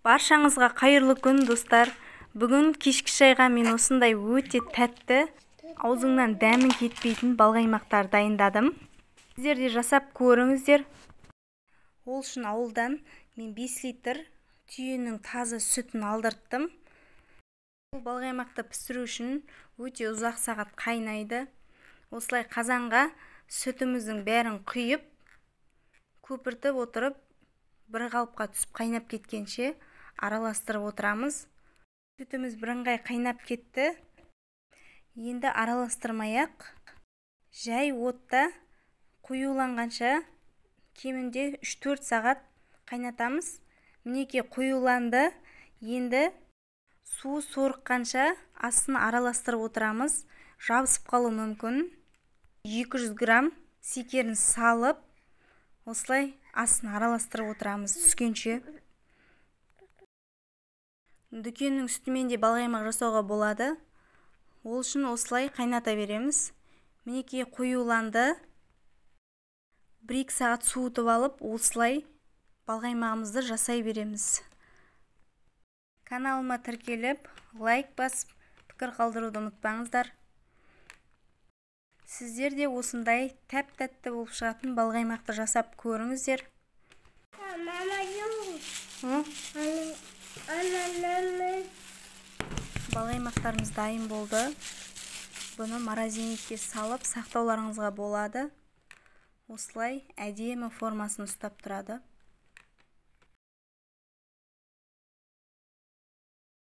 Баршаңызға қайырлы күн, достар. Бүгін кешкі шайға мен осындай өте тәтті, аузыңнан дәмі кетпейтін балқаймақтар дайындадым. Сіздер де жасап көріңіздер. Ол үшін ауылдан мен 5 литр түйенің таза сүтін алдырттым. Бұл балқаймақты пісіру үшін өте ұзақ сағат қайнайды. Осылай қазанға сүтіміздің бәрін құйып, көпіртіп отырып, бір қалыпқа түсіп қайнап кеткенше араластырып отырамыз. Сүтіміз бірыңғай қайнап кетті. Енді араластырмай-ақ, жай отта қоюланғанша кемінде 3-4 сағат қайнатамыз. Мінекей қоюланды. Енді суы сорыққанша астын араластырып отырамыз. Жабысып қалуы мүмкін. 200 грамм секерін салып, осылай астын араластырып отырамыз түскенше. Дүкеннің сүтімен де балқаймақ жасауға болады. Ол үшін осылай қайната береміз. Мінекей қоюланды. 1-2 сағат суытып алып, осылай балқаймағымызды жасай береміз. Каналыма тіркеліп, лайк басып, пікір қалдыруды ұмытпаңыздар. Сіздер де осындай тәп-тәтті болып шығатын балқаймақты жасап көріңіздер. Мама, жоқ. Балқаймақтарымыз дайын болды. Бұны морозильникке салып сақтауларыңызға болады. Осылай әдемі формасын ұстап тұрады.